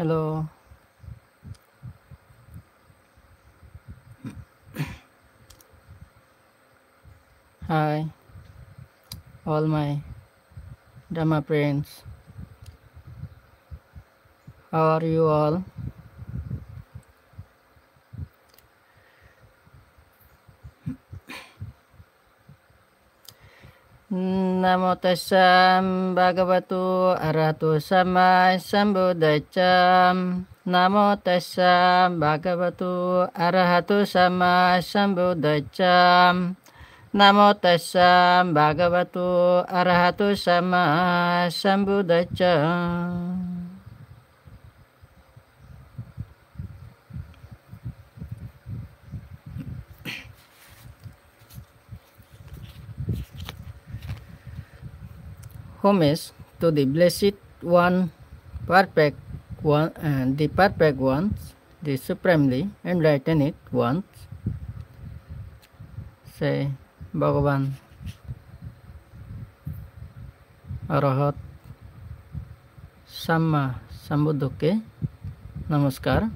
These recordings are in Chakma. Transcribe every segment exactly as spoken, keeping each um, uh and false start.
Hello. Hi, all my Dhamma friends. How are you all? Namo tassa bhagavato arahato sammāsambuddhassa. Namo tassa bhagavato arahato sammāsambuddhassa. Namo tassa bhagavato arahato sammāsambuddhassa. Homage to the Blessed One, Perfect One, uh, the Perfect Ones, the Supremely Enlightened Ones. Sei Bhogoban Arahat Samma Sambuddhokke namaskar.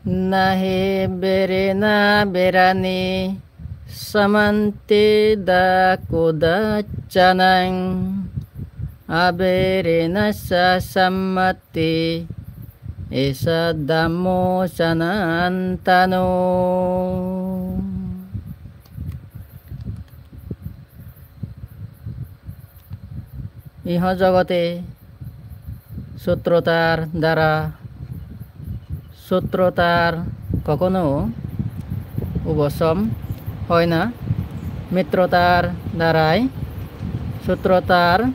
Na hi verena verani samanti da kodacanaṃ, averena ca sammati, esa dhammo sanantano. Iho jogote sutrotar dara, sutrotar kokono ubosom hoi na, mitrotar darai sutrotar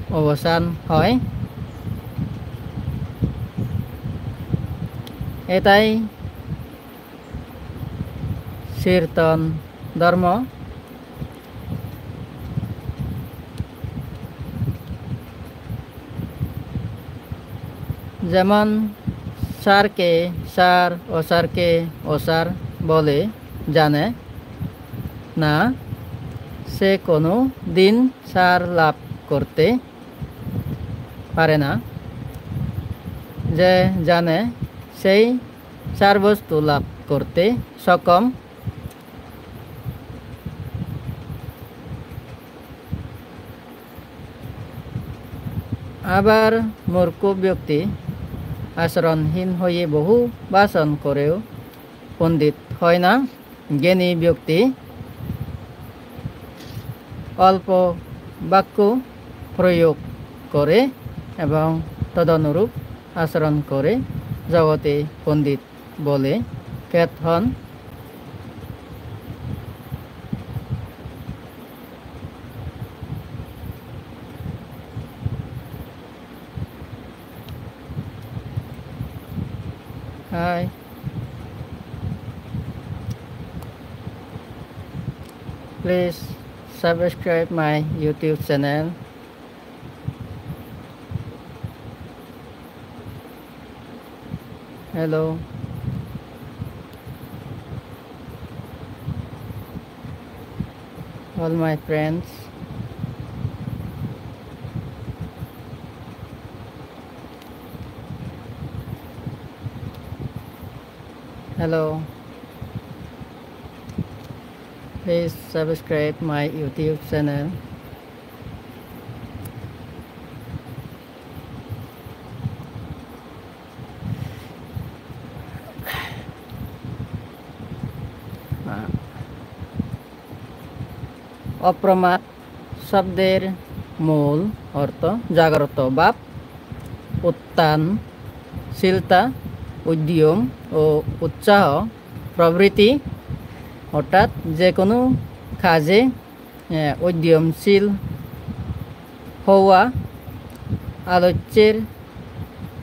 obosan hoi. Etai Sirton dhormo. Jemon sarke sar, osarke osar bole jane na, se kono din sar labh korte pare na. Je jane sei sar bostu labh korte sokkom. আবার মূর্খ ব্যক্তি আচরণহীন হয়ে বহু ভাষণ করেও পণ্ডিত হয় না। জ্ঞানী ব্যক্তি অল্প বাক্য প্রয়োগ করে এবং তদনুরূপ আচরণ করে জগতে পণ্ডিত বলে খ্যাত হন। Hi. Please subscribe my YouTube channel. Hello, all my friends. Hello. Please subscribe my YouTube channel. অপ্রমাদ শব্দের মূল অর্থ জাগ্রত ভাব, উত্থানশীলতা, উদ্যম ও উৎসাহ প্রভৃতি, অর্থাৎ যে কোনো কাজে, এ, উদ্যমশীল হওয়া, আলোচ্যের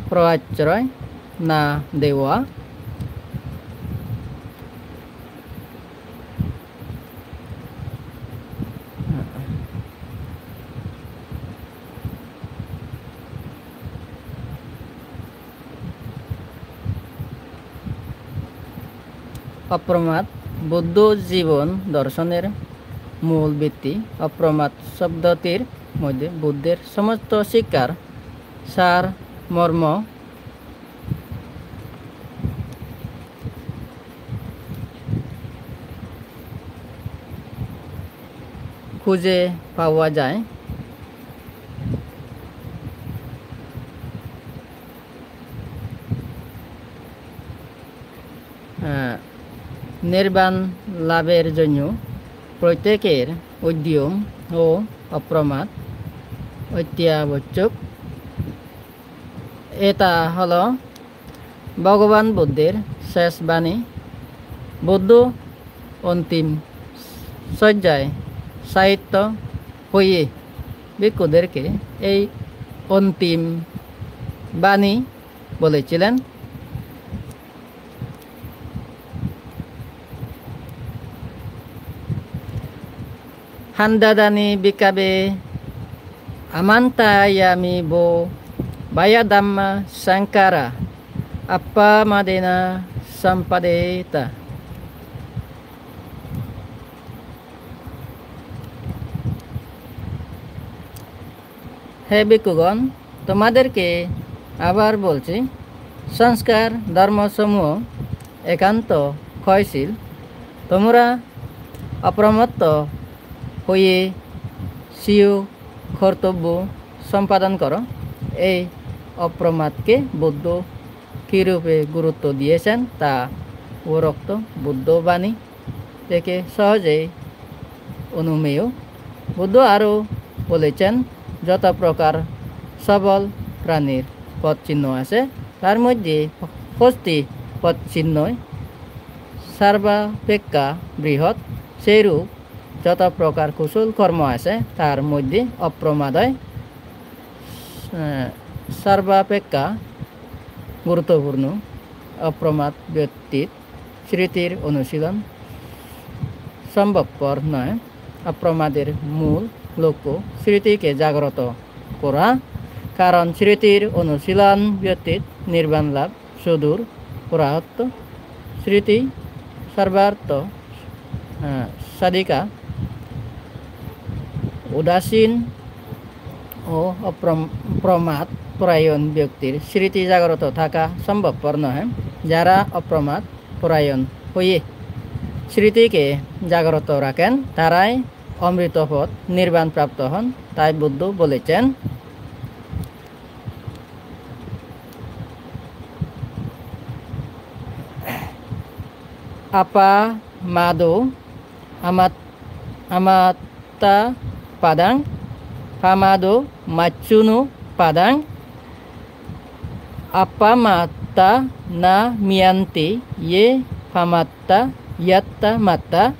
প্রশ্রয় না দেওয়া। অপ্রমাদ বুদ্ধ জীবন দর্শনের মূল ভিত্তি। অপ্রমাদ শব্দটির মধ্যে বুদ্ধের সমস্ত শিক্ষার সারমর্ম খুঁজে পাওয়া যায়। আহ, নির্বাণ লাভের জন্য প্রত্যেকের উদ্যম ও অপ্রমাদ অত্যাবশ্যক। এটা হলো ভগবান বুদ্ধের শেষ বাণী। বুদ্ধ অন্তিম শয্যায় শায়িত হয়ে ভিক্ষুদেরকে এই অন্তিম বাণী বলেছিলেন। Handadani bhikkhave amantā yāmi vo vayadhammasaṅkhārā appamādena sampādetha. হে ভিক্ষুগণ, তোমাদেরকে আবার বলছি, সংস্কার ধর্মসমূহ একান্ত ক্ষয়শীল। তোমরা অপ্রমত্ত হয়ে স্বীয় কর্তব্য সম্পাদন করো। এই অপ্রমাদকে বুদ্ধ কীরূপে গুরুত্ব দিয়েছেন তা উপরোক্ত বুদ্ধবাণী থেকে সহজেই অনুমেয়। বুদ্ধ আরও বলেছেন, যত প্রকার সবল প্রাণীর পদচিহ্ন আছে, তার মধ্যে হস্তি পদচিহ্নই সর্বাপেক্ষা বৃহৎ। সেইরূপ যত প্রকার কুশল কর্ম আছে, তার মধ্যে অপ্রমাদই, আহ, সর্বাপেক্ষা গুরুত্বপূর্ণ। অপ্রমাদ ব্যতীত স্মৃতির অনুশীলন সম্ভবপর নয়। অপ্রমাদের মূল লক্ষ্য স্মৃতিকে জাগ্রত করা, কারণ স্মৃতির অনুশীলন ব্যতীত নির্বাণ লাভ সুদূর অপ্রাপ্য। স্মৃতি সর্বার্থ, আহ, সাধিকা। উদাসীন ও অপ্রম-, প্রমাদ পরায়ণ ব্যক্তির স্মৃতি জাগ্রত থাকা সম্ভবপর নহে। যারা অপ্রমাদ পরায়ণ হয়ে স্মৃতিকে জাগ্রত রাখেন, তারাই অমৃত পদ নির্বাণ প্রাপ্ত হন। তাই বুদ্ধ বলেছেন, "Appamādo amat-, amattā padaṃ, pamādo maccunupadaṃ, appamādā na muñcanti ye pamādā yattha mattā।"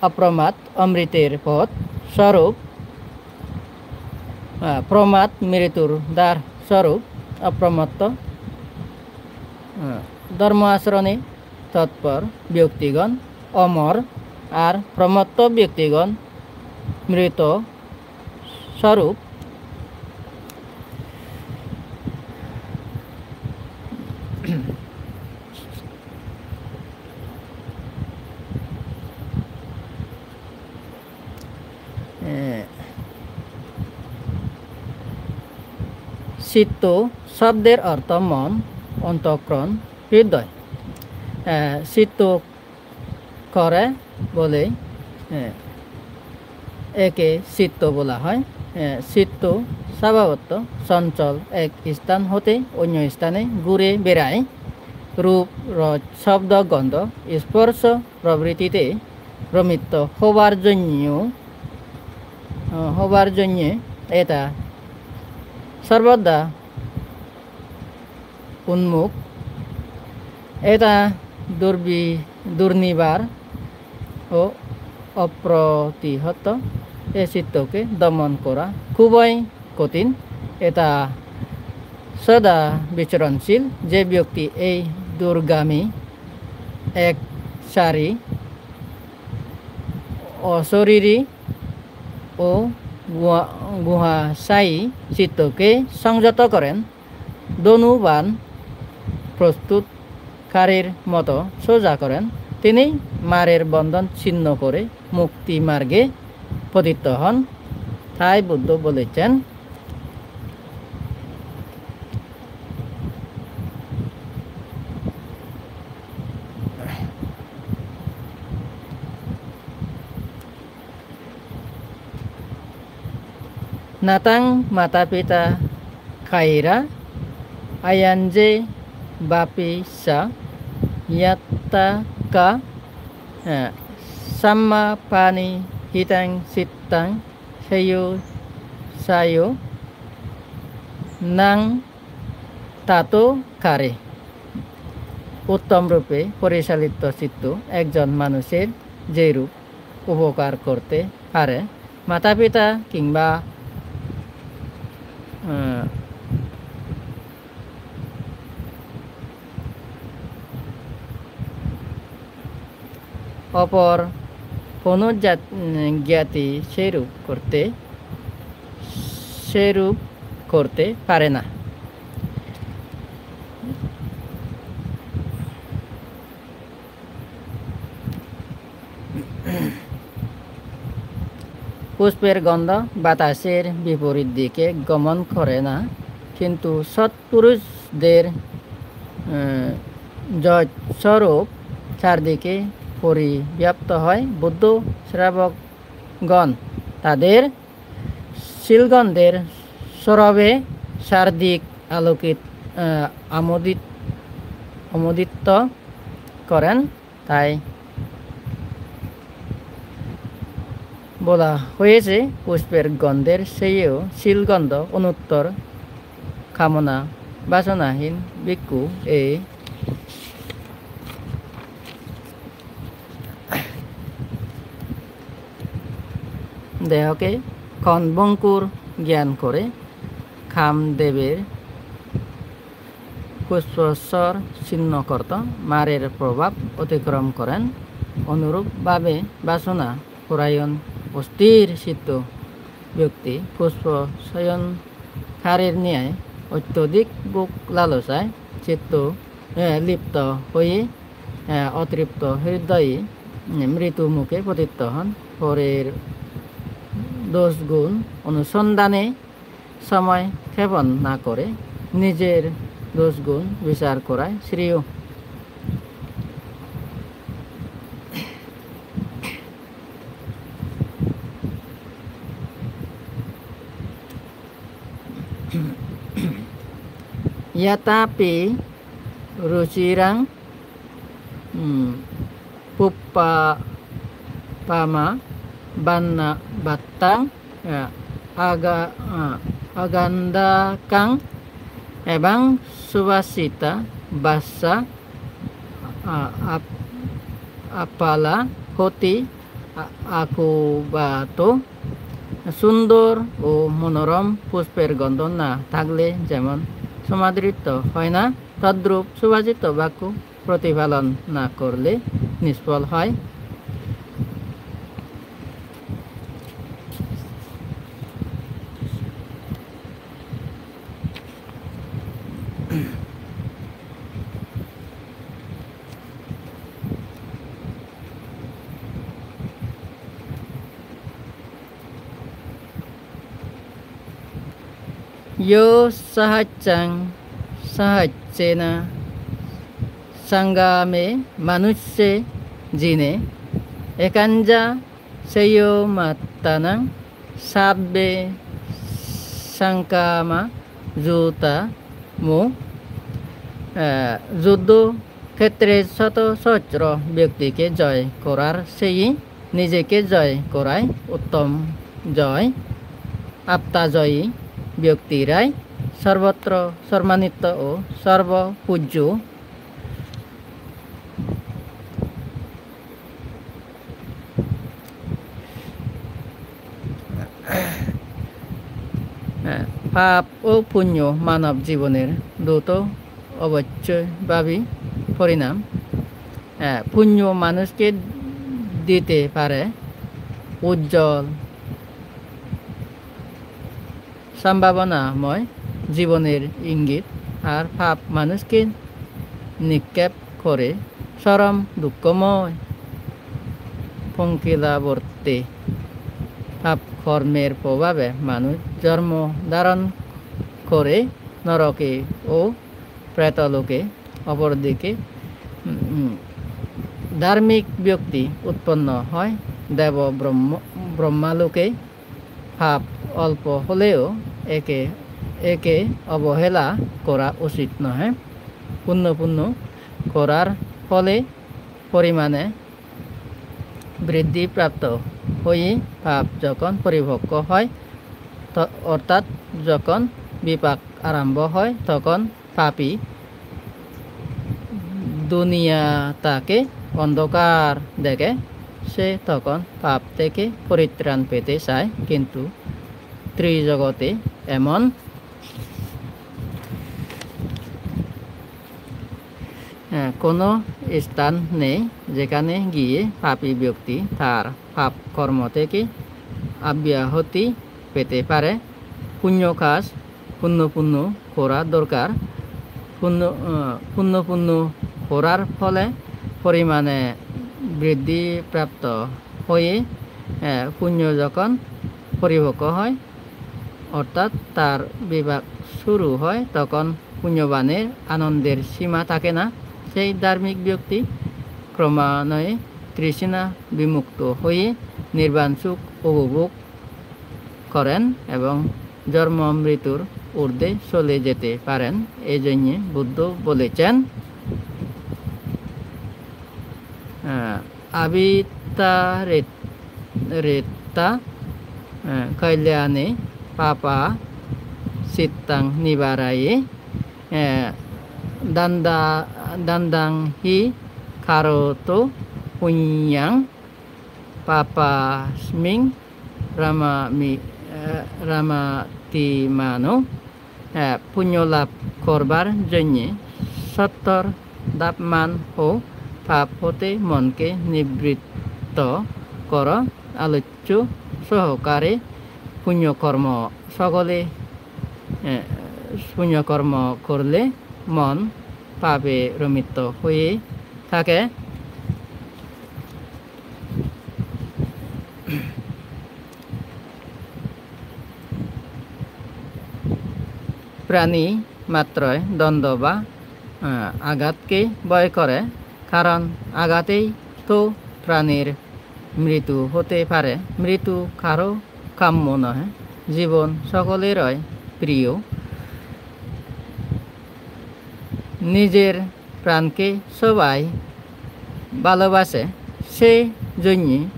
অপ্রমাদ অমৃতের পথ স্বরূপ, আহ, প্রমাদ মৃত্যুর দ্বার স্বরূপ। অপ্রমত্ত, আহ, ধর্ম আচরণে তৎপর ব্যক্তিগণ অমর, আর প্রমত্ত ব্যক্তিগণ মৃত স্বরূপ। এ, চিত্ত শব্দের অর্থ মন, অন্তঃকরণ, হৃদয়। এ, চিত্ত করে বলে, এ, একে চিত্ত বলা হয়। এ, চিত্ত স্বভাবত চঞ্চল, এক স্থান হতে অন্য স্থানে ঘুরে বেড়ায়। রূপ, রস, শব্দ, গন্ধ, স্পর্শ প্রভৃতিতে ভ্রমিত হবার জন্য, আহ, হবার জন্য এটা সর্বদা উন্মুখ। এটা দুর্বি-, দুর্নিবার ও অপ্রতিহত। এ চিত্তকে দমন করা খুবই কঠিন। এটা সদা বিচরণশীল, যে ব্যক্তি এই দূরগামী এক সারি অশরীরী ও গুহা-, গুহাশায়ী চিত্তকে সংযত করেন, ধনুবাণ প্রস্তুতকারীর মতো সোজা করেন, তিনি মারের বন্ধন ছিন্ন করে মুক্তি মার্গে পতিত হন। তাই বুদ্ধ বলেছেন, natang matapita kaira ayanje bapisa yattaka, eh, samma pani hitang sittang seyo sayo nang tato kare. উত্তম রূপে পরিচালিত চিত্ত একজন মানুষের যেরূপ উপকার করতে পারে, মাতা পিতা কিংবা, আহ, অপর কোনো জাত-, উম, জ্ঞাতি সেরূপ করতে, সেরূপ করতে পারে না। পুষ্পের গন্ধ বাতাসের বিপরীত দিকে গমন করে না, কিন্তু সৎপুরুষদের, আহ, যশস্বরূপ চারদিকে পরিব্যাপ্ত হয়। বুদ্ধ শ্রাবকগণ তাদের শীলগন্ধের সৌরভে চারদিক আলোকিত, আহ, আমোদিত, আমোদিত করেন। তাই বলা হয়েছে, পুষ্পের গন্ধের চেয়েও শীলগন্ধ অনুত্তম কামনা বাসনাহীন ভিক্ষু। এই দেহকে ক্ষণভঙ্গুর জ্ঞান করে কামদেবের পুষ্পস্বর ছিন্ন করত, মারের প্রভাব অতিক্রম করেন। অনুরূপভাবে বাসনা পরায়ণ অস্থির চিত্ত ব্যক্তি পুষ্প চয়নকারীর ন্যায় অত্যধিক ভোগ লালসায় চিত্ত, এ, লিপ্ত হয়ে, এ, অতৃপ্ত হৃদয়ে, উম, মৃত্যু মুখে পতিত হন। পরের দোষগুণ অনুসন্ধানে সময় ক্ষেপণ না করে নিজের দোষগুণ বিচার করাই শ্রেয়। Yatapi rucirang, hmm, puppa pama banna battang, ya, aga, ah, agandakang ebang subasita basa, ah, ap-, apala hoti, a-, akubato. সুন্দর ও মনোরম পুষ্পের গন্ধ না থাকলে যেমন সমাদৃত হয় না, তদ্রূপ সুবাসিত বাক্য প্রতিপালন না করলে নিষ্ফল হয়। Yo sahajjang sahajjena sangame manusse jine ekanja seyo mattanang sabbe sangkama juta mu, eh, juddo ক্ষেত্রে শত সহস্র ব্যক্তিকে জয় করার সেই নিজেকে জয় করাই উত্তম জয়। আত্মা জয়ী ব্যক্তিরাই সর্বত্র সম্মানিত ও সর্বপূজ্য। হ্যাঁ, Pap o punyo manob jiboner duto obossoi babi porinam. Eh, punyo manuske dite pare ujjol sambhabonamoi jiboner ingit, ar pap manuske nikkep kore sorom dukkomoi ponkilaborte. Pap kormer pobabe manuj jormo dharon kore noroke o preto loke. Opordike, mm, dharmik byokti utponno hoi debo Brahma, Brahma loke. Pap olpo holeo eke, eke obohela kora usit nohe. Punno punno korar phole porimane briddhi prapto hoye pap jokhon poripokko hoi, to-, ortat jokhon bipak arambho hoi, tokhon papi duniyatake ondokar dege, se tokhon pap theke poritran pete sai, kintu trijogote emon, eh, kono sthan nei, jekhane giye papi byokti tar pap kormo theke abyahoti pete pare. Punyo kaj punno punno kora dorkar. Punno, eh, punno punno korar phole porimane briddhi prapto hoye, eh, punyo jokhon poripokko hoi, ortat tar bibak suru hoi, tokhon punyobaner anonder sima thake na. Sei dharmik byokti kromanoi trishna bimukto hoye nirban suk upobhog koren ebong jormo mritur urde chole jete paren. Ei jonye Buddho bolechen, eh, abhita ret-, retta, eh, kalyane papa sittang nibaraye, eh, danda, dandang hi karoto punyang papasming ramami, eh, ramatimano. Eh, punyo lab korbar jonye sottor dapman ho pap hote monke nibritto koro. Alocho sohokare punyo kormo sogole, eh, punyo kormo korle mon pape romitto hoye thake. Prani matroi dondo ba, ah, agatke bhoy kore, karon agatei to pranir mritu hote pare. Mritu karo kammo nohe, jibon sokoleroi priyo. Nijer pranke sobai bhalobase, se jonye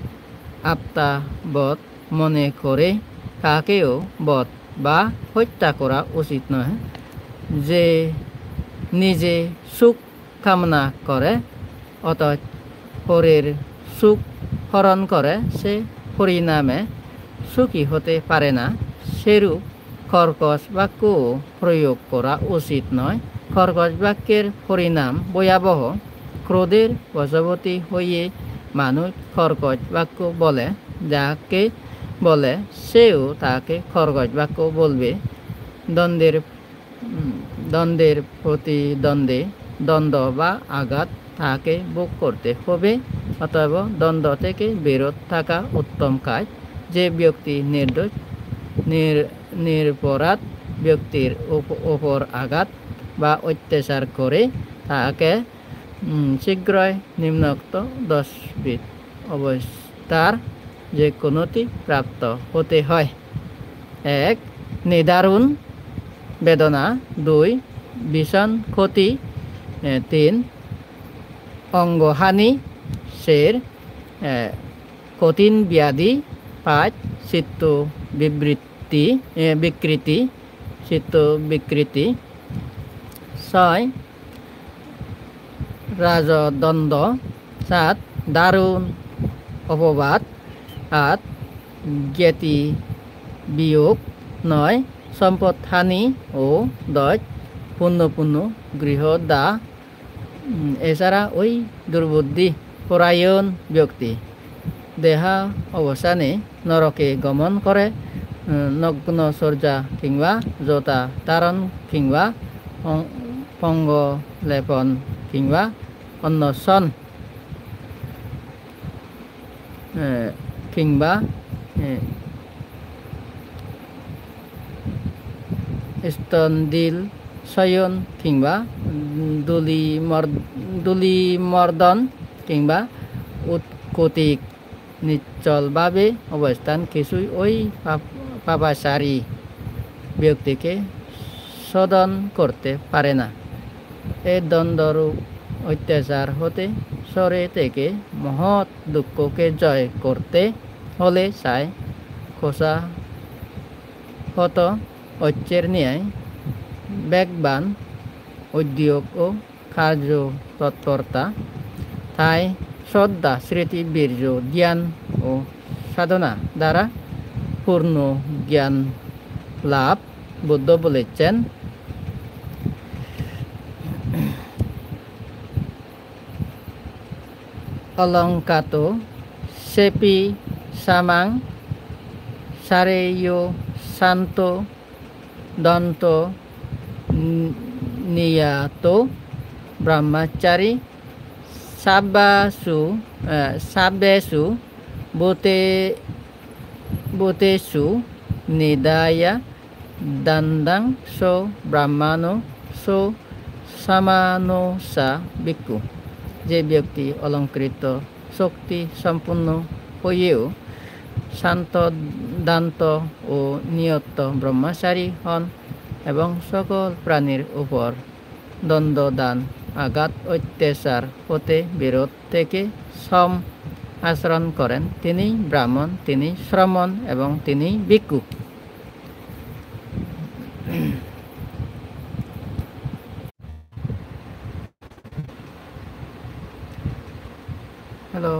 atta bodh mone kore kakeo bodh ba hotta kora usit nohe. Je nije suk kamona kore, otoch porer suk horon kore, se poriname suki hote pare na. Serup korkoj bakko proyog kora usit noi. Korkoj bakker porinam bhoyaboho. Krodher bojoboti hoye manuj korkoj bakko bole, jake bole seo take korkoj bakko bolbe. Donder, mm, donder protidonde dondo ba agat take bhog korte hobe, otoebo dondo theke berot thaka uttom kaj. Je byokti nirdoj, nir-, nirporad byoktir up-, upor agat ba ottechar kore, take, mm, sigroi nimnokto dosh bid obostar je konoti prapto hote hoi. Ek, nidarun bedona. Dui, bishon khoti. Eh, tin, ongohani. Ser, eh, kothin byadhi. Pach, chitto bibrit-, ti, eh, bikriti, chitto bikriti. Soi, rajodondo. Sat, darun opobad. At, gyati biyog. Noi, সম্পদ হানি ও দশ পূর্ণ পূর্ণ গৃহ দা, উম, এছাড়া ওই দুর্বুদ্ধি পরায়ণ ব্যক্তি দেহা অবসানে নরকে গমন করে, উম, নগ্ন শয্যা কিংবা জটা ধারণ কিংবা অং-, পঙ্গ লেপন কিংবা অন্নশন, এ, কিংবা, এ, স্তনদিল শয়ন কিংবা ধূলি মর-, ধূলি মর্দন কিংবা উৎকোটিক নিশ্চলভাবে অবস্থান কিছুই ওই পাপ-, পাপাচারী ব্যক্তিকে শোধন করতে পারে না। এই দ্বন্দ্বরূপ অত্যাচার হতে সরে থেকে মহৎ দুঃখকে জয় করতে হলে চাই খোসা হত ঐক্যের ন্যায় বেগবান উদ্যোগ ও কার্য তৎপরতা, তাই শ্রদ্ধা, স্মৃতি, বীর্য, ধ্যান ও সাধনা দ্বারা পূর্ণ জ্ঞান লাভ। বুদ্ধ বলেছেন, অলঙ্কাত সেপি সামাং সারেয় শান্ত দন্ত নিয়াত ব্রহ্মচারী সাব্বাসু, আহ, সাব্বেসু ভূতে-, ভূতেষু নিধায়া দণ্ডং স ব্রাহ্মণো স সমানো সা ভিক্ষু। যে ব্যক্তি অলঙ্কৃত শক্তি সম্পন্ন হয়েও শান্ত দান্ত ও নিয়ত ব্রহ্মচারী হন এবং সকল প্রাণীর উপর দ্বন্দ্ব দান আঘাত অত্যাচার হতে বিরত থেকে সম আচরণ করেন, তিনি ব্রাহ্মণ, তিনি শ্রমণ এবং তিনি ভিক্ষু। Hello.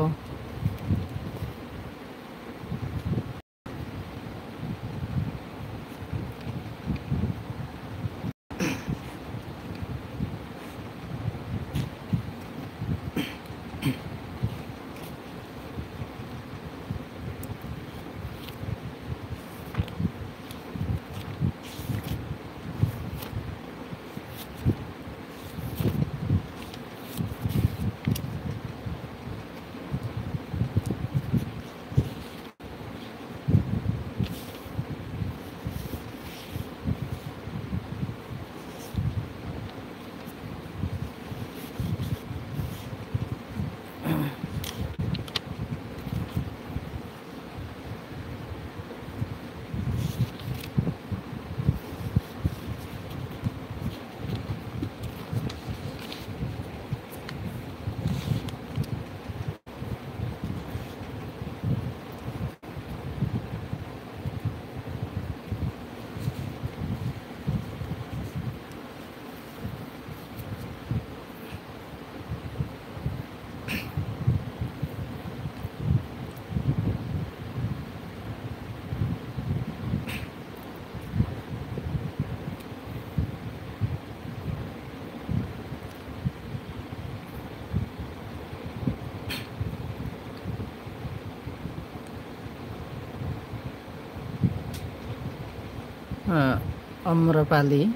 Ah, Amrapali.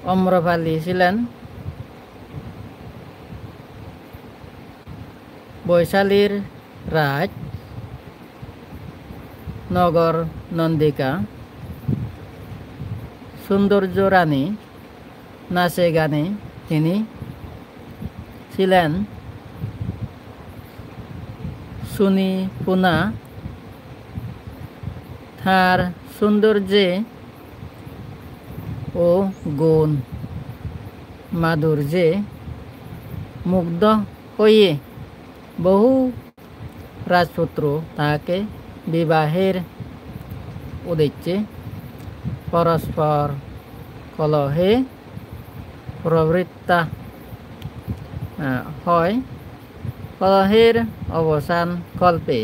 Amrapali silen Boisalir raj nogor Nandika, sundorjo rani, nache gane tini silen suni puna. Tar sundorje o gun madurje mugdho hoye bohu rajputro take bibaher udecche porospor kolohe probritta, ah, hoy. Koloher obosan kolpe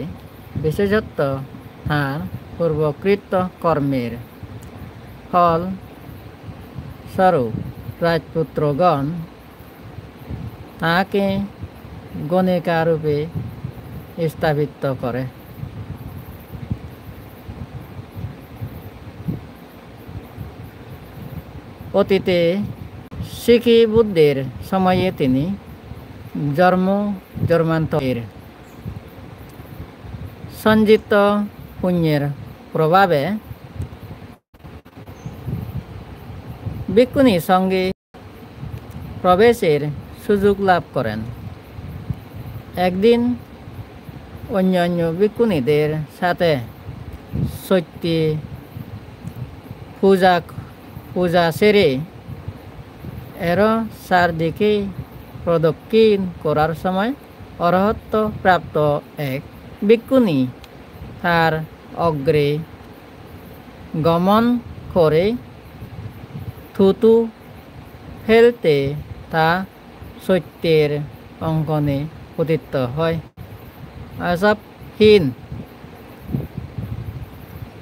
বিশেষত তাঁর পূর্বকৃত কর্মের ফল স্বরূপ রাজপুত্রগণ তাঁকে গণিকা রূপে স্থাপিত করে। অতীতে শিখি বুদ্ধের সময়ে তিনি জন্ম জন্মান্তরের সঞ্চিত পুণ্যের প্রভাবে ভিক্ষুণী সঙ্গে প্রবেশের সুযোগ লাভ করেন। একদিন অন্যান্য ভিক্ষুণীদের সাথে সত্যে পূজা, পূজা সেরে এর চারদিকে প্রদক্ষিণ করার সময় অরহত্ত্ব প্রাপ্ত এক ভিক্ষুণী তার অগ্রে গমন করে থুতু ফেলতে তা সত্যের অঙ্গনে পতিত হয়। আজাবহীন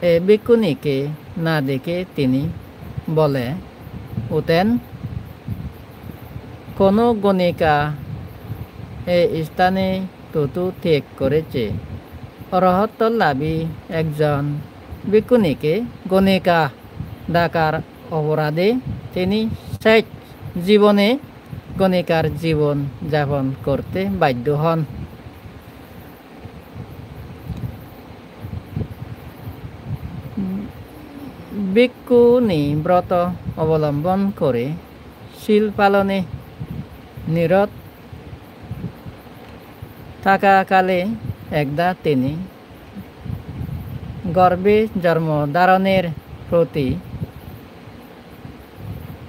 এ ভিক্ষুণীকে না দেখে তিনি বলে উঠেন, "কোনো গণিকা এ স্থানে থুতু ত্যাগ করেছে।" অরহত্ত্ব লাভী একজন ভিক্ষুণীকে গণিকা ডাকার অপরাধে তিনি শেষ জীবনে গণিকার জীবন যাপন করতে বাধ্য হন। ভিক্ষুণী ব্রত অবলম্বন করে শীল পালনে নিরত থাকাকালে একদা তিনি গর্ভে জন্ম ধারণের প্রতি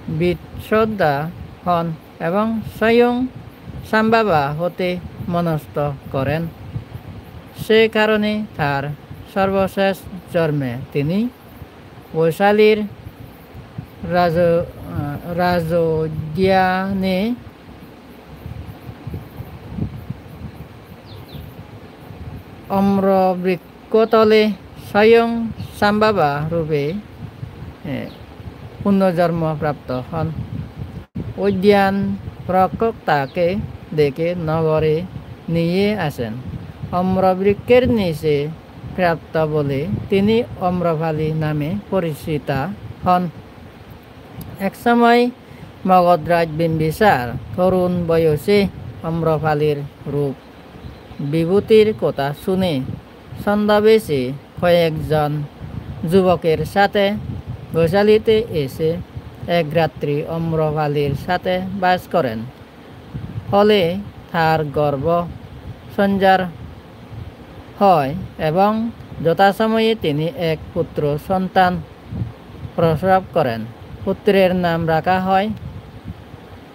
বিতশ্রদ্ধা হন এবং স্বয়ং শ্যামবাবা হতে মনস্থ করেন। সে কারণে তার সর্বশেষ জন্মে তিনি বৈশালীর রাজ-, আহ, রাজোদ্যানে অম্রবৃক্ষতলে স্বয়ং শ্যামবাবা রূপে, এ, পুনর্জন্ম প্রাপ্ত হন। উদ্যান রক্ষক তাকে ডেকে নগরে নিয়ে আসেন। অম্রবৃক্ষের নিচে প্রাপ্ত বলে তিনি অম্রপালি নামে পরিচিতা হন। এক সময় মগধরাজ বিম্বিসার তরুণ বয়সে অম্রপালির রূপ বিভূতির কথা শুনে ছদ্মবেশে কয়েকজন যুবকের সাথে বৈশালীতে এসে এক রাত্রি অম্রপালির সাথে বাস করেন। ফলে তার গর্ভ সঞ্চার হয় এবং যথাসময়ে তিনি এক পুত্র সন্তান প্রসব করেন। পুত্রের নাম রাখা হয়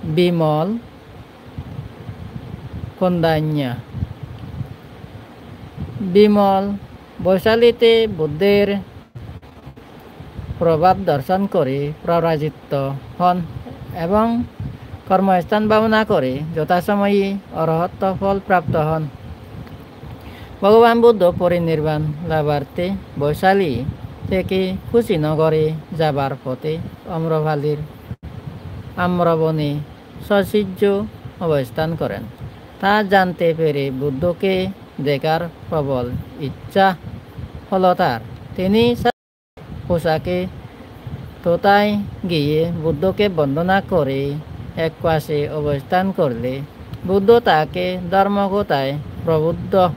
বিমল কোন্দান্যা। বিমল বৈশালীতে বুদ্ধের প্রভাব দর্শন করে পরাজিত হন এবং কর্মস্থান ভাবনা করে যথাসময়ে অরহত্ত্ব ফল প্রাপ্ত হন। ভগবান বুদ্ধ পরিনির্বাণ লাভার্থে বৈশালী থেকে কুশীনগরে যাবার পথে অম্রপালির আম্রবনে সশিষ্য অবস্থান করেন। তা জানতে পেরে বুদ্ধকে দেখার প্রবল ইচ্ছা হল তার। তিনি পোশাকে তথায় গিয়ে বুদ্ধকে বন্দনা করে এক পাশে অবস্থান করলে বুদ্ধ তাকে ধর্মকথায় প্রবুদ্ধ,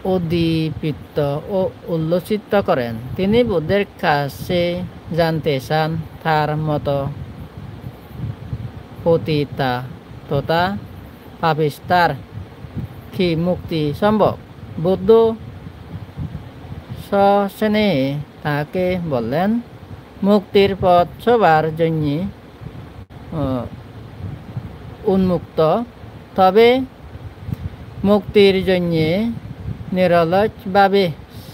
উদ্দীপিত ও উল্লসিত করেন। তিনি বুদ্ধের কাছে জানতে চান, তার মতো পতিতা তথা পাপিষ্ঠার কি মুক্তি সম্ভব? বুদ্ধ সস্নেহে তাকে বললেন, "মুক্তির পথ সবার জন্যে, আহ, উন্মুক্ত, তবে মুক্তির জন্যে নিরলসভাবে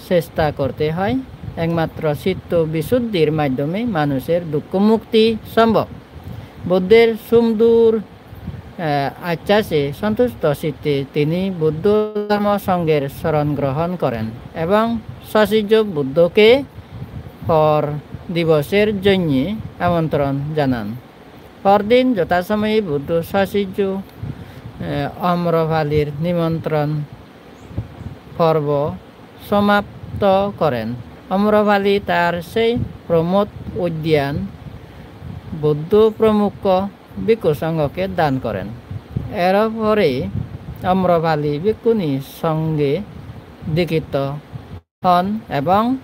চেষ্টা করতে হয়। একমাত্র চিত্ত বিশুদ্ধির মাধ্যমে মানুষের দুঃখ মুক্তি সম্ভব।" বুদ্ধের সুমধুর আহ, আচ্ছা সে সন্তুষ্ট চিত্তে তিনি বুদ্ধ ধর্ম সংঘের শরণ গ্রহণ করেন এবং সশিষ্য বুদ্ধকে পর দিবসের জন্য আমন্ত্রণ জানান। পরদিন যথাসময়ে বুদ্ধ সশিষ্য, আহ, অম্রপালির নিমন্ত্রণ পর্ব সমাপ্ত করেন। অম্রপালি তার সেই প্রমোদ উদ্যান বুদ্ধ প্রমুখ ভিক্ষু সংঘকে দান করেন। এরপরে অম্রপালি ভিক্ষুণী সংঘে দীক্ষিত হন এবং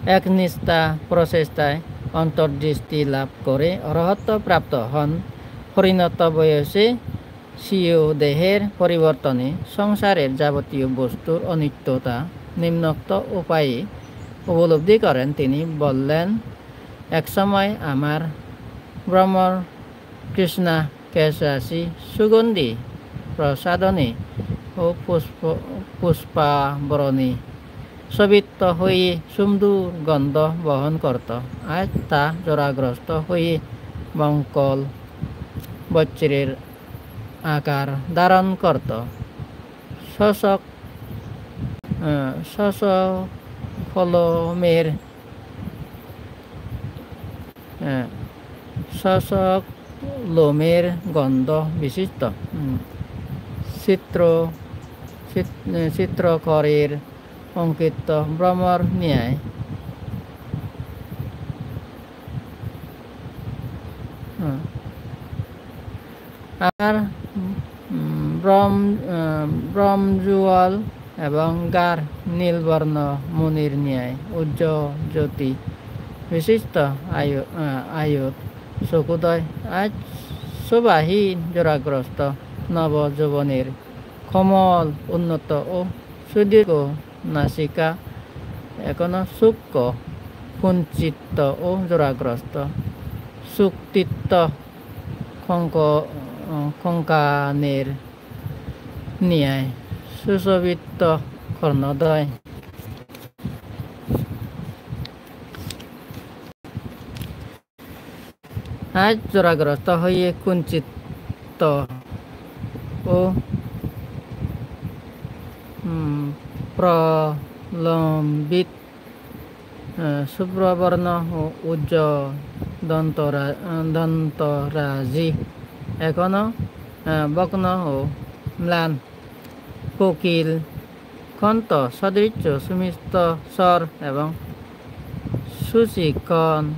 একনিষ্ঠা প্রচেষ্টায় অন্তর্দৃষ্টি লাভ করে অরহত্ত্ব প্রাপ্ত হন। পরিণত বয়সে স্বীয় দেহের পরিবর্তনে সংসারের যাবতীয় বস্তুর অনিত্যতা নিম্নোক্ত উপায়ে উপলব্ধি করেন। তিনি বললেন, "এক সময় আমার ভ্রমর তৃষ্ণা কেশাসি সুগন্ধি প্রসাদনে ও পুষ্প-, পুষ্পাবরণে শোভিত হয়ে সুমধুর গন্ধ বহন করত। আজ তা জরাগ্রস্ত হয়ে মঙ্গল বজ্রের আকার ধারণ করত। শোষক, আহ, শোষক ফলমের, আহ, শোষক লোমের গন্ধ বিশিষ্ট, উম, চিত্র, চিত-, চিত্রকরের অঙ্কিত ভ্রমর ন্যায়।" হুম। আর, উম, ব্রম-, আহ, ব্রহ্মজুগল এবং গাঢ় নীলবর্ণ মণির ন্যায় উজ্জ্বল জ্যোতি বিশিষ্ট আয়ু-, আহ, আয়ুত চকুদয়। আজ শোভাহীন জরাগ্রস্ত নব যৌবনের কোমল উন্নত ও সুদীর্ঘ নাসিকা এখনো সূক্ষ্ম, কুঞ্চিত ও জরাগ্রস্ত, সুক্তিত্ত কঙ্ক-, কঙ্কানের ন্যায় সুশোভিত কর্ণদ্বয়। আজ জরাগ্রস্ত হয়ে কুঞ্চিত ও, উম, প্রলম্বিত, আহ, শুভ্রবর্ণ ও উজ্জ্বল দন্তরা-, আহ, দন্তরাজি এখনো, আহ, ভগ্ন ও ম্লান। কোকিল কণ্ঠ সদৃশ সুমিষ্ট স্বর এবং সুচিকন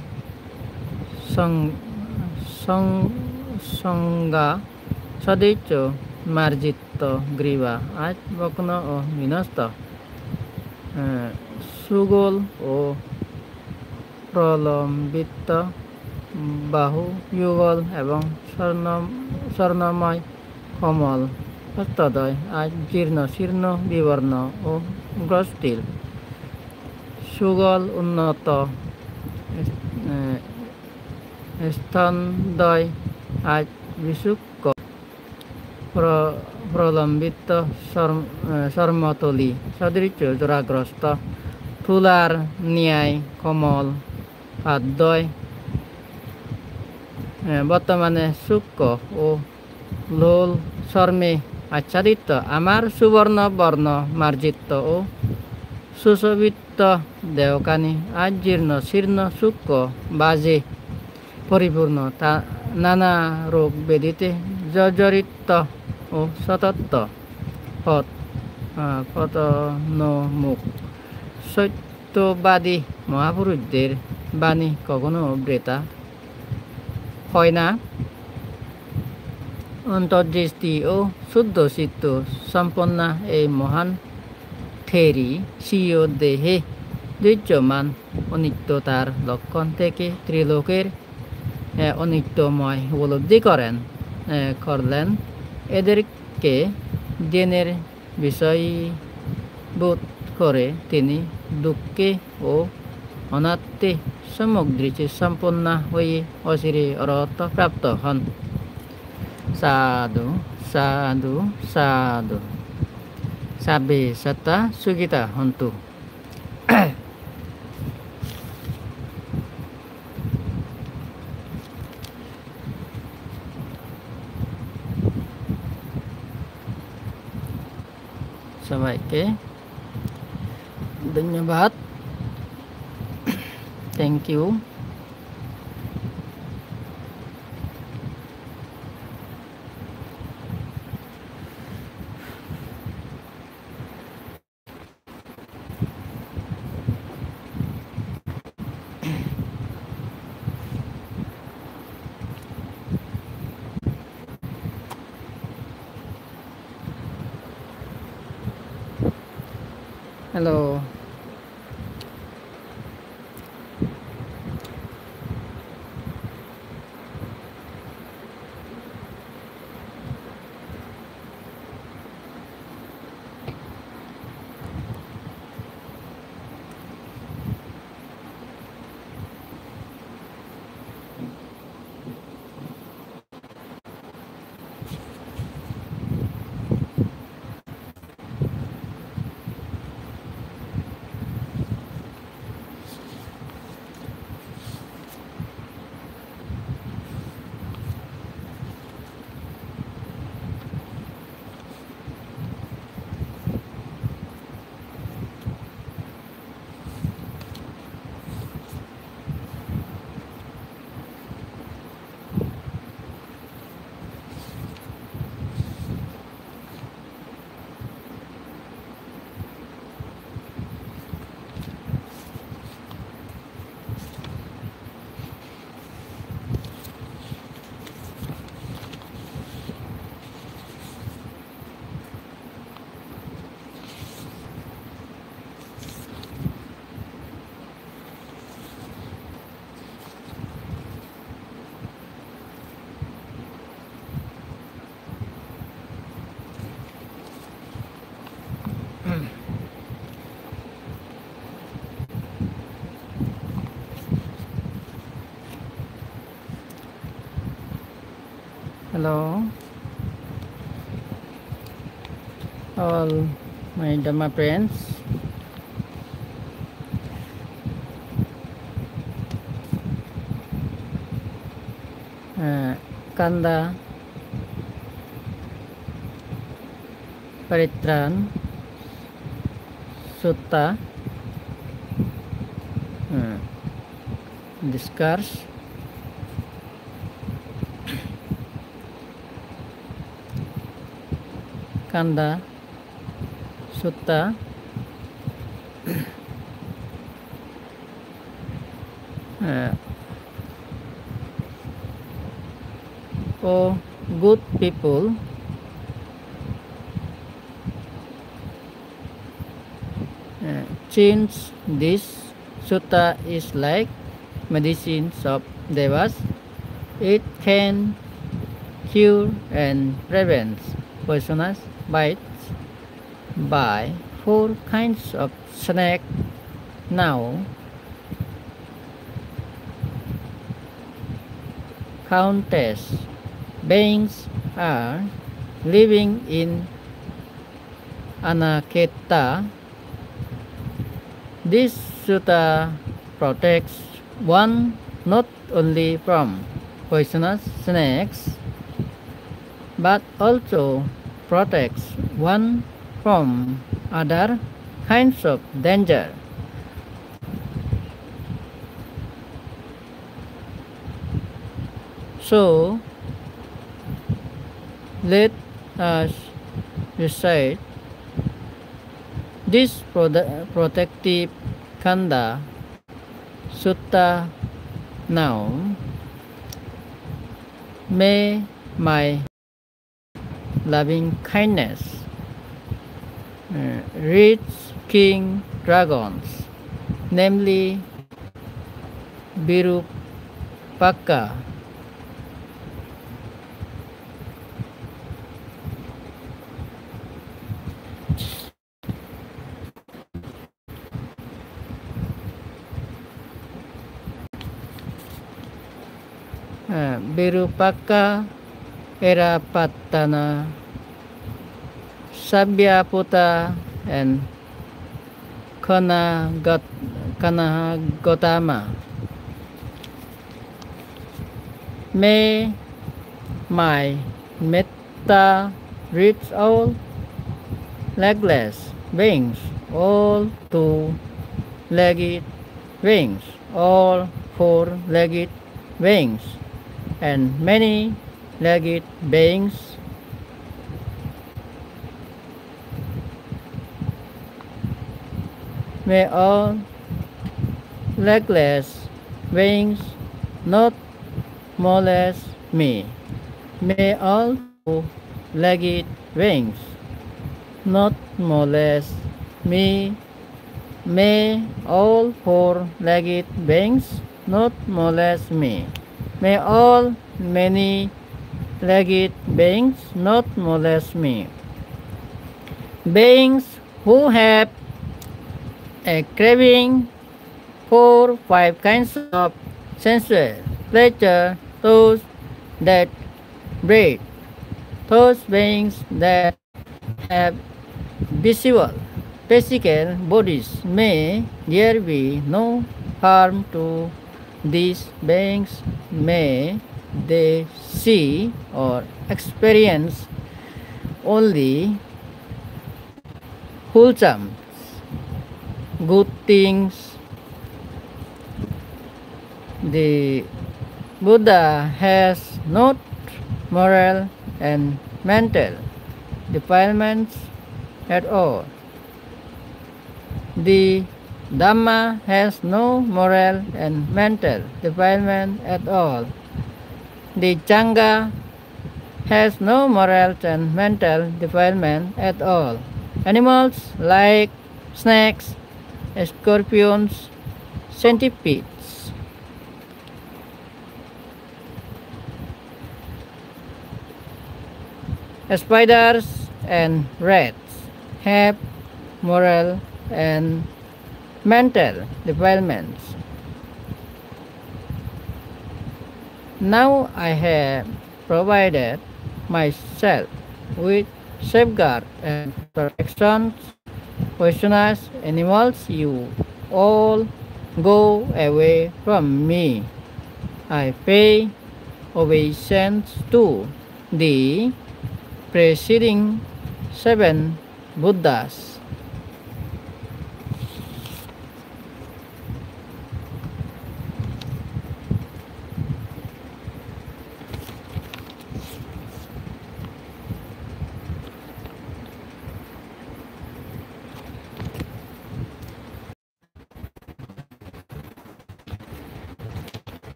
সং-, সং-, সংজ্ঞা সদৃশ মার্জিত গ্রীবা আজ ভগ্ন ও বিনষ্ট। আহ, সুগোল ও প্রলম্বিত বাহু যুগল এবং স্বর্ণ-, স্বর্ণময় কোমল হস্তদ্বয় আজ জীর্ণ শীর্ণ বিবর্ণ ও গ্রস্তিল। সুগল উন্নত, এ, স্তনদ্বয় আজ বিশুক প্র-, প্রলম্বিত চর্ম-, আহ, চর্মতলী সদৃশ জরাগ্রস্ত তুলার ন্যায় কোমল পাদ্বয়, আহ, বর্তমানে শুষ্ক ও লোল চর্মে আচ্ছাদিত। আমার সুবর্ণ বর্ণ মার্জিত ও সুশোভিত দেহখানি আজ জীর্ণ শীর্ণ শুষ্ক বাজে পরিপূর্ণ, তা নানা রোগ ব্যাধিতে জর্জরিত ও শতত্ব পথ, আহ, পতনোন্মুখ। সত্যবাদী মহাপুরুষদের বাণী কখনো বৃথা হয় না। অন্তর্দৃষ্টি ও শুদ্ধ চিত্ত সম্পন্না এই মহান ঠেরি স্বীয় দেহে দৃশ্যমান অনিত্যতার লক্ষণ থেকে ত্রিলোকের, এ, অনিত্যময় উপলব্ধি করেন, এ, করলেন। এদেরকে ধ্যানের বিষয়ভূত করে তিনি দুঃখে ও অনাত্মে সম্যক দৃষ্টি সম্পন্না হয়ে অচিরে অরহত্ত্ব প্রাপ্ত হন। সাধু, সাধু, সাধু। সাব্বে সত্তা সুখিতা হন্তু। সবাইকে ধন্যবাদ। Thank you. Hello. Hello, all my Dhamma friends. Eh, Kanda Paritran Sutta, eh, discourse. Kanda Sutta. Uh, O good people, uh, since this sutta is like medicines of devas, it can cure and prevent poisonous bites by four kinds of snake. Now, countless beings are living in Anaketa. This sutta protects one not only from poisonous snakes, but also protects one from other kinds of danger. So, let us recite this prode-, protective Kanda Sutta now. May my loving kindness, uh, reach king dragons, namely Virupakka, eh, Virupakka, Erapattana, Sabyabhuta, and Kanagot-, Kanagotama. May my metta reach all legless beings, all two-legged beings, all four-legged beings, and many-legged beings. May all legless beings not molest me. May all two-legged beings not molest me. May all four-legged beings not molest me. May all many-legged beings not molest me. Beings who have a craving for five kinds of sensual pleasure, those that breathe, those beings that have visible physical bodies, may there be no harm to these beings, may they see or experience only wholesome, good things. The Buddha has not moral and mental defilements at all. The Dhamma has no moral and mental defilement at all. The Sangha has no moral and mental defilement at all. Animals like snakes, scorpions, centipedes, spiders, and rats have moral and mental defilements. Now I have provided myself with safeguard and protection. Poisonous animals, you all go away from me. I pay obeisance to the preceding seven Buddhas.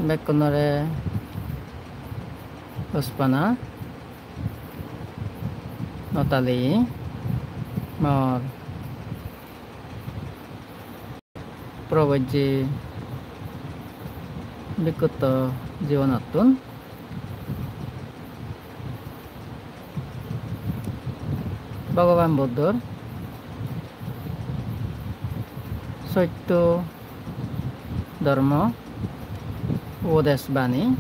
Bekkunore hospana, notali mor probojje bhikkutto jibonottun. Bhogoban Buddhor sotto dhormo upodes bani.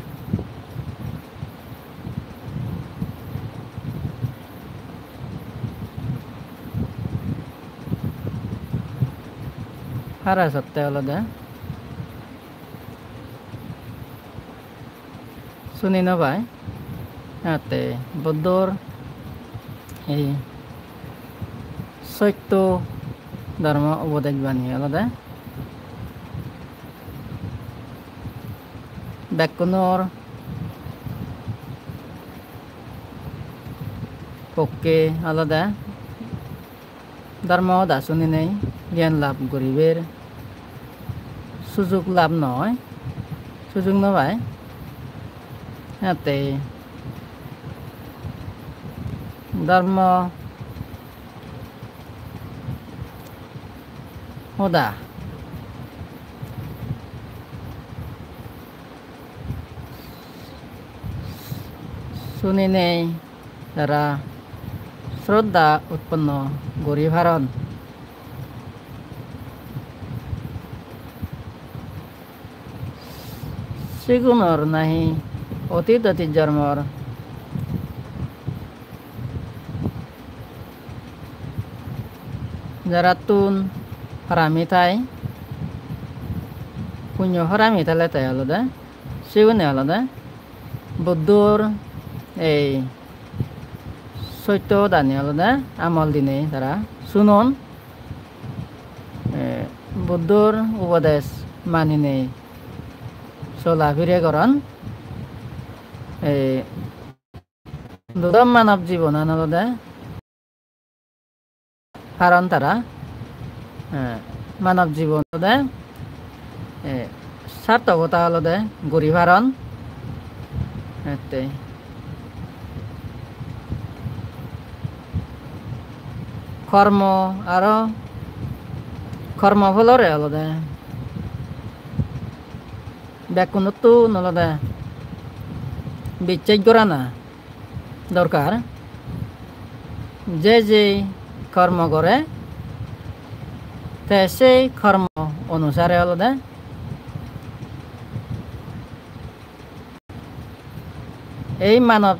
Hara sotte olode suni no pai. Ate Buddhor ei sotto dhormo upodes bani olode bekkunor pokke olode dhormo hoda suninei gyan lab guribar sujug lab noi, sujug no pai. Ate dhormo hoda suninei tara sroddha utponno guri paron. Sigunor nahi otit otit jormor jarattun harami thai, punyo harami thale te olode, sigune olode Buddhor ei sotto hodani olode amol dinei tara sunon, eh, Buddhor upodes maninei sola pire goron. Eh, dudo manob jibonan olode paron tara, eh, manob jibon olode, eh, sartokota olode guri paron. Ette kormo aro kormo pholore olode bekkunottun olode bicches gorana dorkar. Je je kormo gore, te sei kormo onusare olode ei manob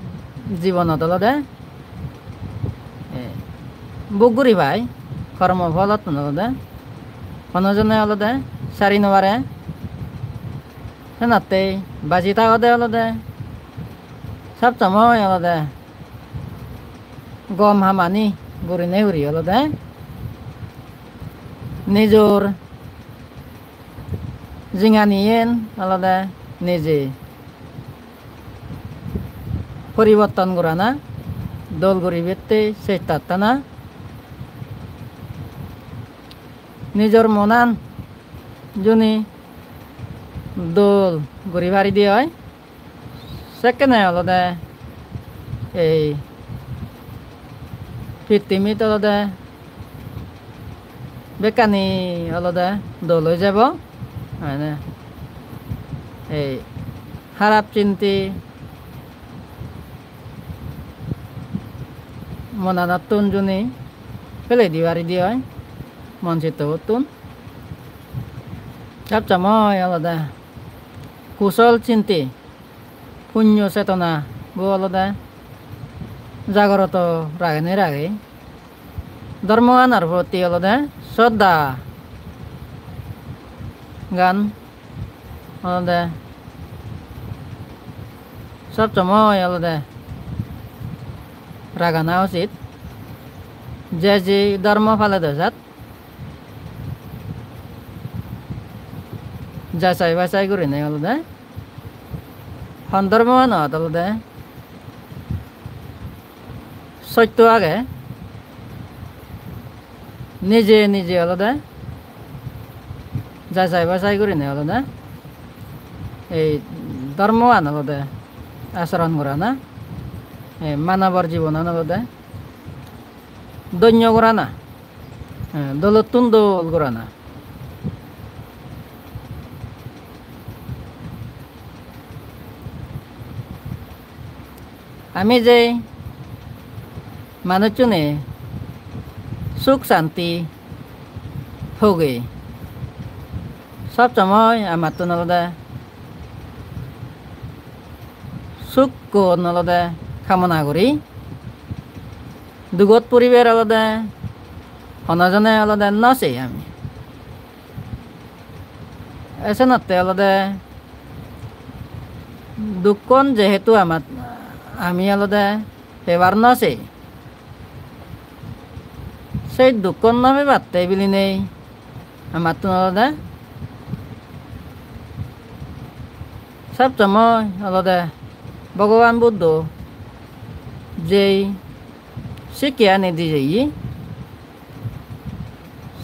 jibonot olode, eh, bhog guri pai, kormo pholottun olode hono jone olode sari no pare. Senottei baji thagode olode sob somoi olode gom hamani gurinei guri olode nijor jinganiyen olode nije poriborton gorana, dol guribatte chesta tana, nijor monan juni dol guri paride oi, sekkene olode ei pittimit olode bekkani olode dol oi jebo. Mane ei harap chinti monanottun juni pelei di paride oi, mon chittobottun. Sob somoi olode kusol chinti, punyo chetona bo olode jagoroto ragenei ragei, dhormoganor proti olode sroddha gan olode sob somoi olode ragana usit. Je je dhormo palede sat jachai bachai gurinei olode hon dhormoanot olode sotto age, nije nije olode jachai bachai gurinei olode ei dhormoan olode acharon gorana, ei manobor jibonan olode dhonyo gorana, eh, dolottun dol gorana. Ami je manuchchune suk santi hoge, sob somoi amattun olode sukkun olode kamona guri. Dugot puribar olode hono jone olode no sei ami. Esenotte olode dukkon jehetu amat, ami olode pebar no sei. Sei dukkon no pebatte bilinei amattun olode sob somoi olode Bhogoban Buddho jei sikkeyani di jeye,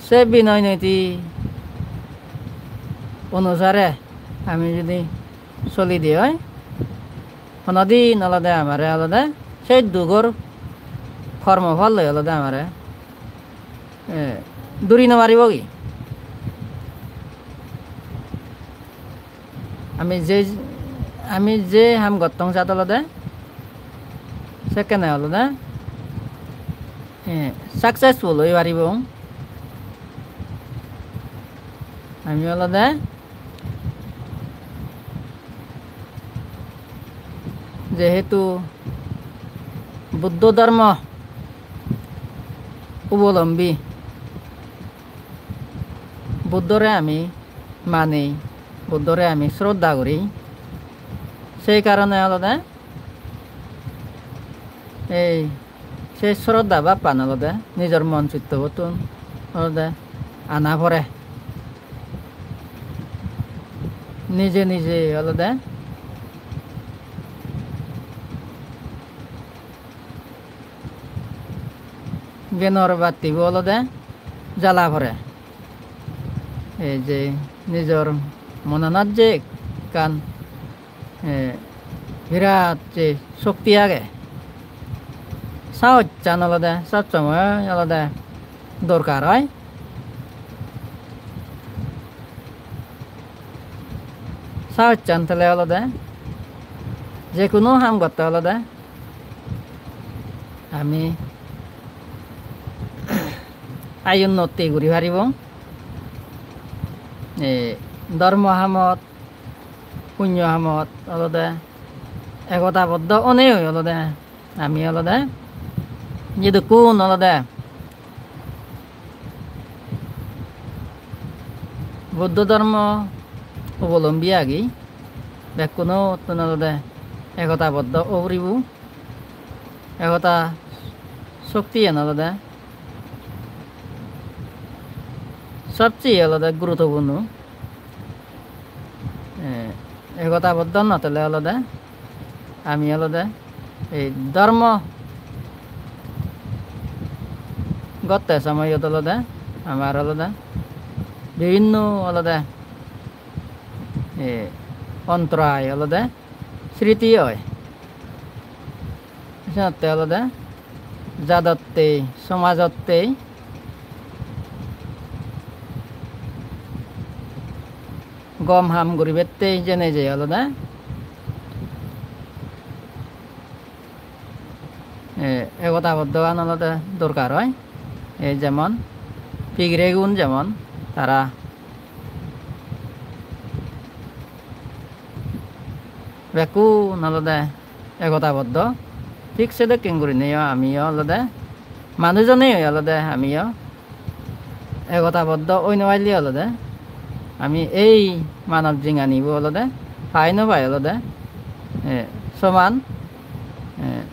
se binoy niti onusare ami judi soli di oi, honodin olode amare olode sei dugor kormo phol loi olode amare, eh, duri no paribogi. Ami je, ami je ham gottong sat olode sekkene olode eh, successful oi paribong. Ami olode jehetu Buddho dhormo obolombi, Buddhore ami mani, Buddhore ami sroddha guri, sei karone olode ei se sroddha bhappan olode nijor mon chittobottun olode ana pore. Nije nije olode gyanor battibo olode jala pore. Ei je nijor monanot je ekkan, eh, birat je shokti age, sahossan olode sob somoi olode dorkar oi. Sahossan thele olode je hono ham gotte olode ami ayu unnoti guri paribong. Ei dhormo hamot, punyo hamot olode egotaboddho onei olode ami olode jedukkun olode Buddho dhormo obolombi agi, bekkunottun olode egotaboddho o puribo. Egota shoktiyan olode sobcheye olode guruttopurno. Eh, egotaboddho no thele olode ami olode ei dhormo gotte somoyot olode amar olode bibhinno olode, eh, ontorai olode sriti oi. Senotte olode jadottei, somajottei gom ham guribattei jene je olode, eh, egotaboddhogan olode dorkar oi. Ei jemon pigiregun jemon tara bekkun olode egotaboddho. Thik sedokken gurineyo amiyo olode manuj oneyo olode amiyo egotaboddho oi no palle olode ami ei manob jinganibo olode pai no pai olode, eh, soman, eh,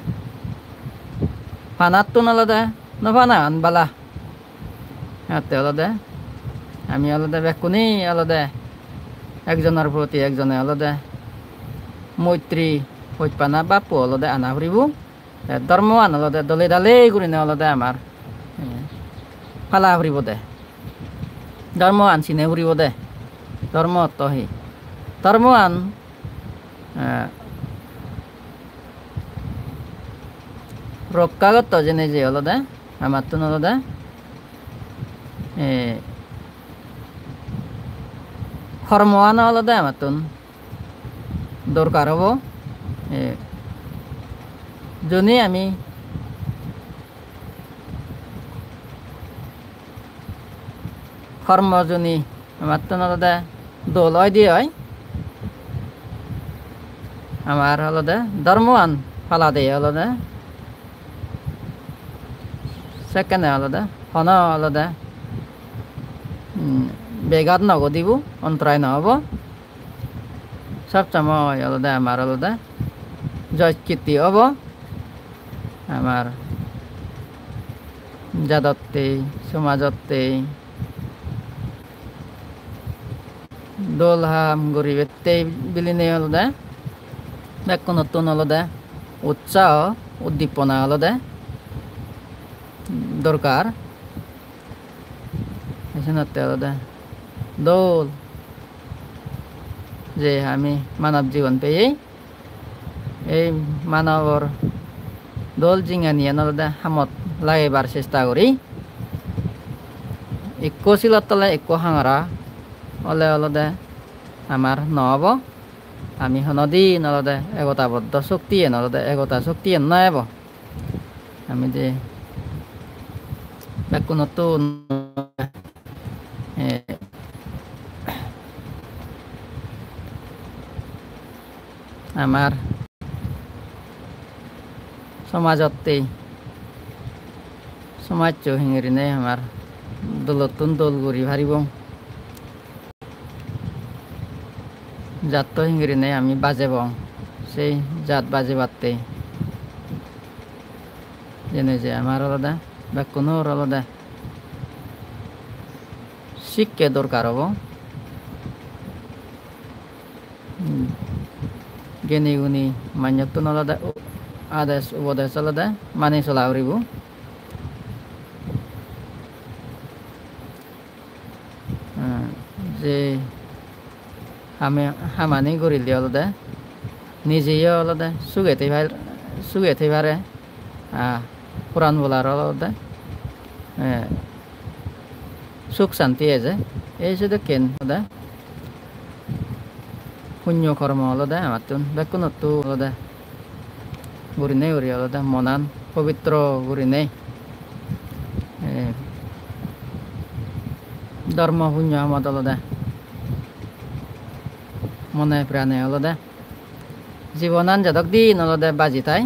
panattun olode no panagan bala. Ette olode ami olode bekkune olode ekjonor proti ekjone olode moitri hojpana bhappo olode ana puribo. Te dhormoan olode dole dale gurine olode amar, eh, pala puribo de. Dhormoan sine puribo de. Dhormo ortho hi? Dhormoan, eh, rokka gotto jene je olode amattun olode, eh, hormoan olode amattun dorkar obo. Eh, joni ami hormo joni amattun olode dol oide oi, amar olode dhormoan palade olode sekkene olode hono olode, mm, begat no godibo, ontorai no obo. Sob somoi olode amar olode joj kitti obo. Amar jadottei, somajottei dol ham guribattei bilinei olode bekkunottun olode utsaho, uddipona olode dorkar. Senotte olode dol je ami manob jibon peyei, ei manobor dol jinghaniyan olode hamot lagebar chesta guri. Ekko silot tole ekko hangara ole olode amar no obo. Ami honodin olode egotaboddho shoktiyen olode egota shoktiyen no ebo. Ami je bekkunottun, eh, amar somajottei, somajcho hingurinei amar dolottun dol guri paribong. Jatto hingurinei ami bajebong, sei jat bajebattei. Jene je amar olode, bekkunor olode sikke dorkar obo. Hmm. Geni guni manjottun olode u-, ades ubodes olode mani sola puribo. Hmm, je hame-, hamani gurile olode nijeyo olode suge thei par-, suge thei pare. Ah, puran bolar olode, eh, suk santi eje. Ei sedokken olode punyo kormo olode amattun bekkunottu olode gurinei guri olode monan pobitro gurinei, eh, dhormo punyo hamot olode mone prane olode jibonan jadok din olode baji thai.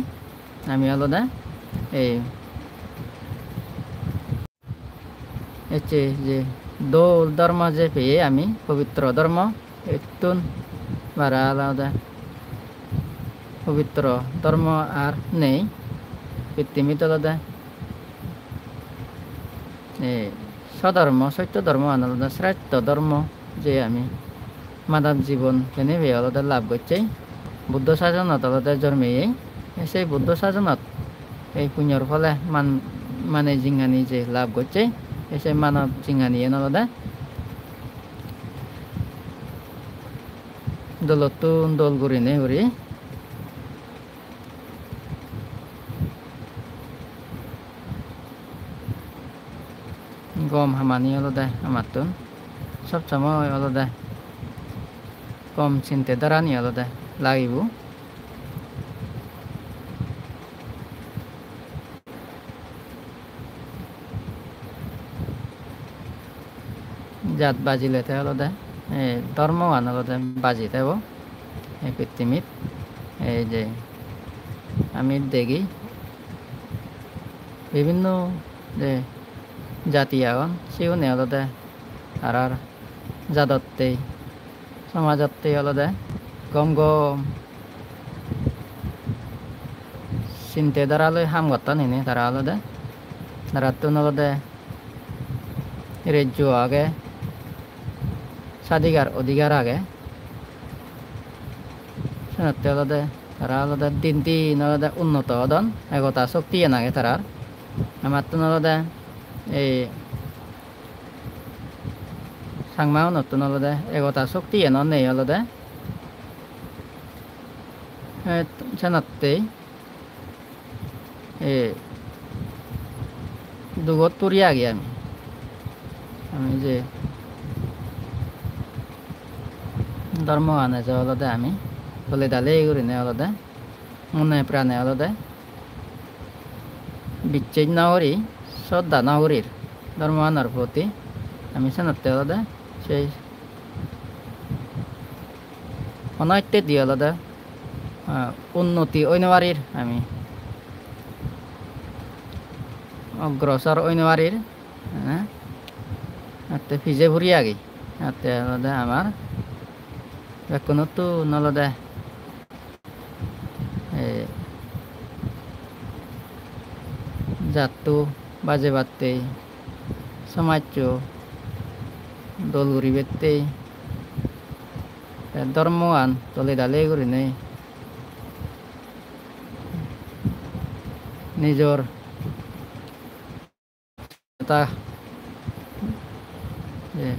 Ami olode ei ecche je dol dhormo je peye ami, pobitro dhormo, ettun bara olode pobitro dhormo ar nei. Pittimit olode ei sodhormo, sotto dhormoan olode srestho dhormo, je ami manob jibon pene peye olode lab gocche. Buddho sajonot olode jormeye. Ei sei Buddho sajonot ei punyor phole man-, mane jinghani je lab gocche, ei sei manob jinghaniyen olode dolottun dol gurinei guri gom hamani olode amattun sob somoi olode gom sinte dharani olode lagibo. Jat bajile te olode, eh, dhormogan olode baji thebo ei pittimit. Ei je ami degi bibinno je jati agon, siune olode tarar jadottei, somajottei olode gom gom sinte dhara loi ham gotton hini tara olode. Tarattun olode rejjo age, sadigar odigar age. Senotte olode tara olode din din olode unnoto odon, egota soktiyen age tarar. Amattun olode ei Changmaunottun olode egota soktiyen o nei olode. Eh, senottei, eh, dugot puri agi ami. Ami je dhormogan eje olode ami dole dale gurinei olode mone prane olode bicchej no guri, sodda no gurir dhormoganor proti. Ami senotte olode sei hono hittedi olode, ah, unnoti oi no parir ami, ogrosor oi no parir, eh, atte pije puri agi. Atte olode amar bekkunottun olode eh, jatto bajebattei, somajcho dol guribattei, te dhormogan dole dale gurinei nijor ta, eh,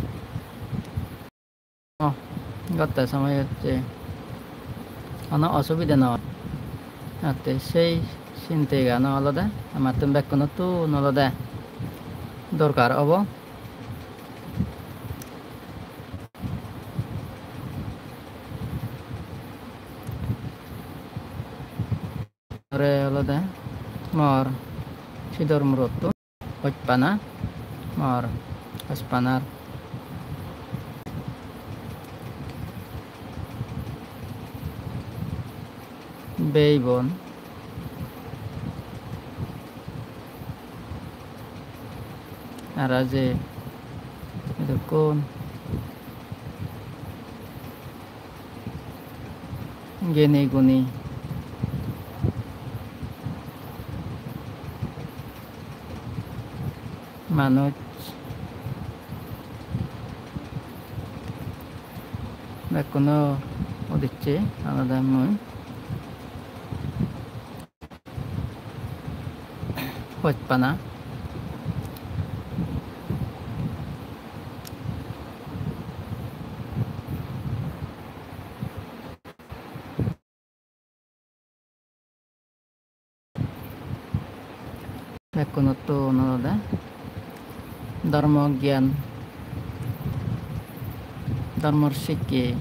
gotte somoyot je hono osubide no oi. Atte sei sintegano olode amattun bekkunottun olode dorkar obo. Ore olode mor sidor murottun. Hojpana, mor hojpanar bhei bon. Aro je idukkun gene guni manuj bekkuno udicche olode mui hojpana. Bekkunottun olode dhormo gyan, dhormor sikke,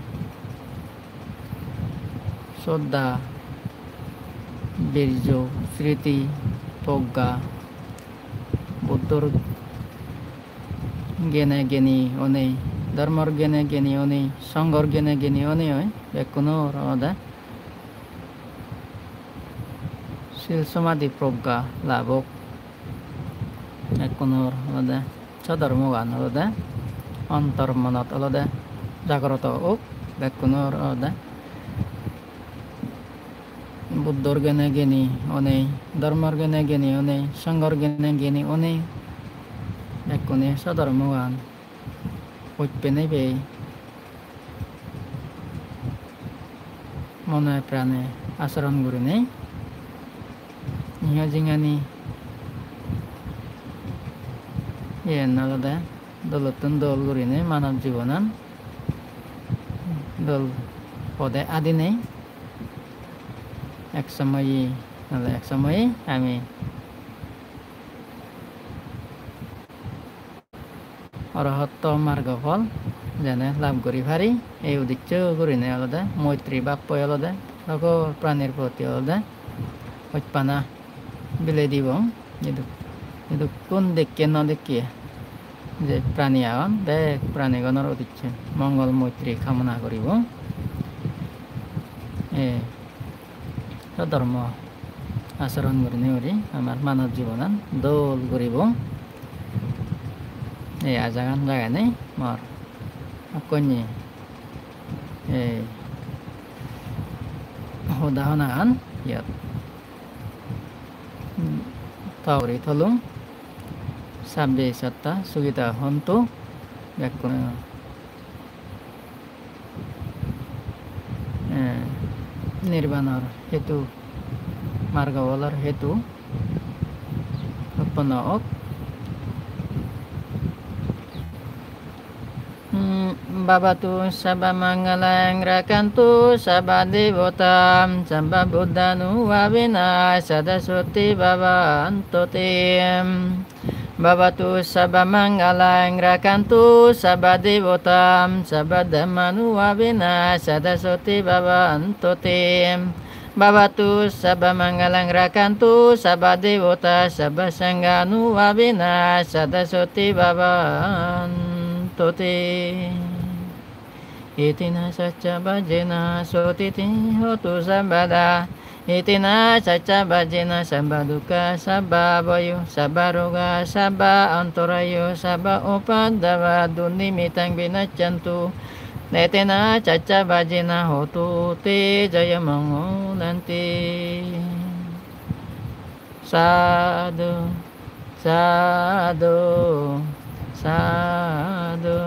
sroddha, birjo, sriti, progga, Buddhor gene geni onei, dhormor gene geni onei, songhor gene geni onei oi bekkunor olode sil somadhi progga labh ok. Bekkunor olode sodhormogan olode ontor monot olode jagroto ok, bekkunor olode Buddhor gene geni onei, dhormor gene geni onei, songhor gene geni onei, bekkune sodhormogan hojpenei pei mone prane acharon gurinei iho jingani iyen olode dolottun dol gurinei manob jibonan dol pode adinei ek somoye, nole ek somoye ami orohotto margo phol jene lab guri pari, ei udiccho gurinei olode moitri bhabboi olode sogol pranir proti olode hojpana bilei dibong. Iduk-, idukkun dekke no dekke je prani agon, bek pranigonor udicche mongol moitri kamona guribong. E, sodhormo acharon gurinei guri amar manob jibonan dol guribong. Ei ajagan jagenei mor hakkonye ei hoda honagan iyot to guri tolung. Sabbe satta sukhita hontu. Bekkun, eh, nirbanor hetu, margo pholor hetu utponno ok. Hmm, bhavatu sabba mangalang rakkhantu sabba devata sabba buddhānubhāvena sadā sotthī bhavantu te. Bhavatu sabba mangalang rakkhantu sabba devata sabba dhammānubhāvena sadā sotthī bhavantu te. Bhavatu sabba mangalang rakkhantu sabba devata sabba sanghānubhāvena sadā sotthī bhavantu te. Etena saccavajjena sotthi te hotu sabbadā. Etena saccavajjena sabba dukkhā sabba bhayā sabba rogā sabba antarāyā sabba upaddavā dunimmitaṃ vinassatu. Etena saccavajjena hotu te jayamaṅgalanti. Sādhu, sādhu, sādhu.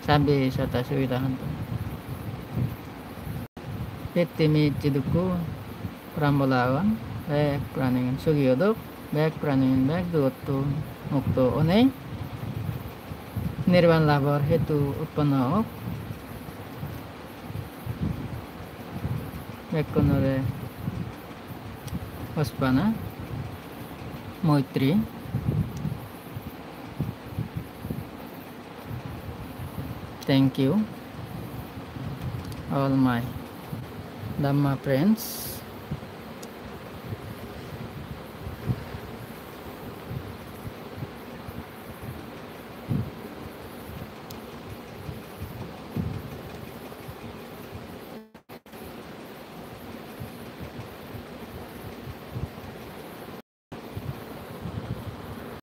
Sabbe sattā sukhitā hontu. Pittimit jidukku pranibhola agon, bek pranigun sugi odok, bek pranigun bek dugottun mukto onei nirban labor hetu utponno ok. Bekkunore hospana, moitri. Thank you, all my Dhamma friends.